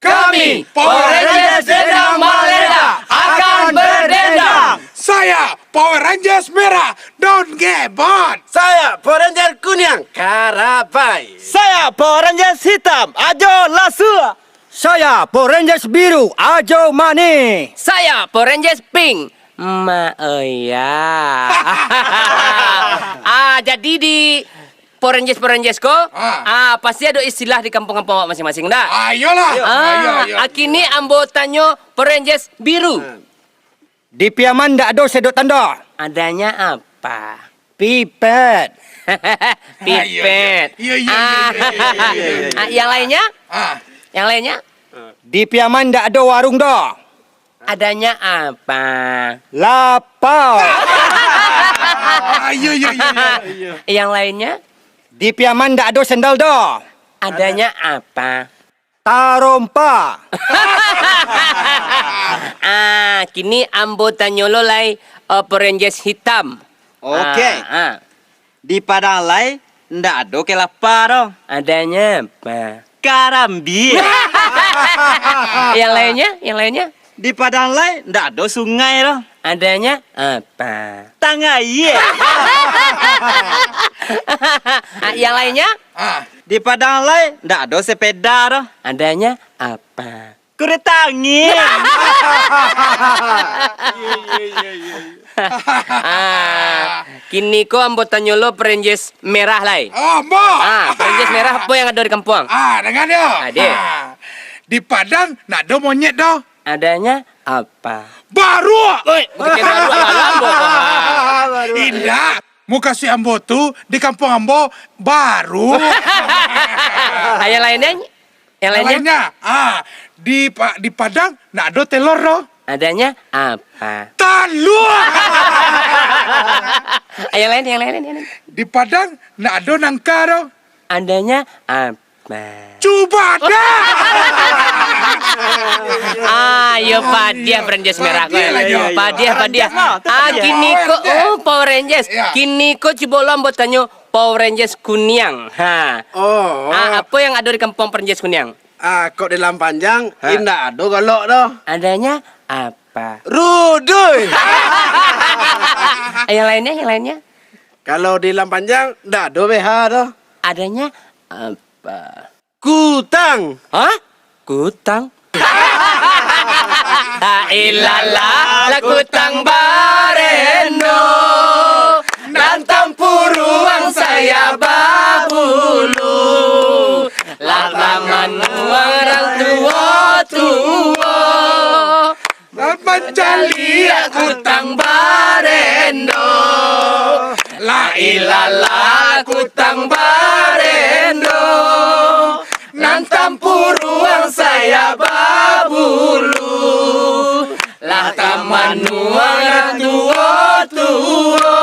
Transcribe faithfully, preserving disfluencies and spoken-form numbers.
Kami, Power Rangers Dendang Maleda, akan berdendang. Saya, Power Rangers Merah, Don Gebot. Saya, Power Rangers Kuniang, Karabai. Saya, Power Rangers Hitam, Ajo Lasua. Saya, Power Rangers Biru, Ajo Manih. Saya, Power Rangers Pink, Mak Oya. Ah, jadi di Power Rangers, Power Rangers ko, Ah. ah, pasti ado istilah di kampung-kampung awak masing-masing, dak? Ah, iyolah. Ah, Ah, iyo, iyo. ah, kini ambo tanyo Power Rangers Biru. Ah. Di Piaman ndak ado sedok tando. Adanya apa? Pipet. Pipet. Iyo, iyo. Iyo, iyo, iyo, Ah. iyo, iyo, iyo, iyo. Ah, yang lainnya? Ah. Yang lainnya? Di Piaman ndak ado warung doh. Adanya apa? Lapau. Ah, iyo, iyo, iyo, iyo. Yang lainnya? Di Piaman ndak ado sendal doh. Adanya apa? Tarompa. Ah, kini ambo tanyo lo lai, eh, Power Rangers Hitam. Oke. Ah, ah. Di Padang Lai, ndak ado kelapa doh. Adanya apa? Karambia. Yang lainnya? Yang lainnya? Di Padang Lai, ndak ado sungai doh. Adanya apa? Tang aia. Ah, yang lainnya? Ah. Di Padang Lai, ndak ado sepeda doh. Adanya apa? Kureta angin. Ah, kini ko ambo tanyo lo Power Rangers Merah lai. Oh, ambo. Ah, Power Rangers Merah, apo yang ado di kampuang? Ah, danga yo. Ah, deh. Ah, di Padang ndak ado monyet doh. Adanya apa? Baruak. Oi, bukan baruak, baruak, ambo. Indak. Mukasuik ambo tu, di kampuang ambo, baruak. Ah, yang lainnya? Yang lainnya? Yang lainnya, ah, di Pa-, di Padang ndak ado telor doh. Adanya apa? Talua. Ah, yang lain, yang lain, yang lain. Di Padang ndak ado nangka doh. Adanya apa? Cubadak. Ah, yo, padiah Power Rangers Merah ko. Padiah lah, yo. Padiah, padiah. Padiah lah, tu Ah, padiah. Kini ko, Power Rangers. Oh, Power Rangers. Ya. Kini ko cubo lo ambo tanyo Power Rangers Kuniang. Ha. Oh. Ah, apo yang ado di kampuang Power Rangers Kuniang? Ah, kok di Lampang Panjang, Ha. indak ado golok doh. Adanya apa? Rudui. Yang lainnya, yang lainnya? Kalau di Lampang Panjang, ndak ado B H doh. Adanya apa? Kutang. Hah? Kutang? La ilaha, lah kutang barendo, nan tampuruang saya babulu, lah taman urang tuo-tuo. Mancaliak kutang barendo, la ilaha kutang barendo, nan tampuruang saya babulu, lah taman urang tuo-tuo.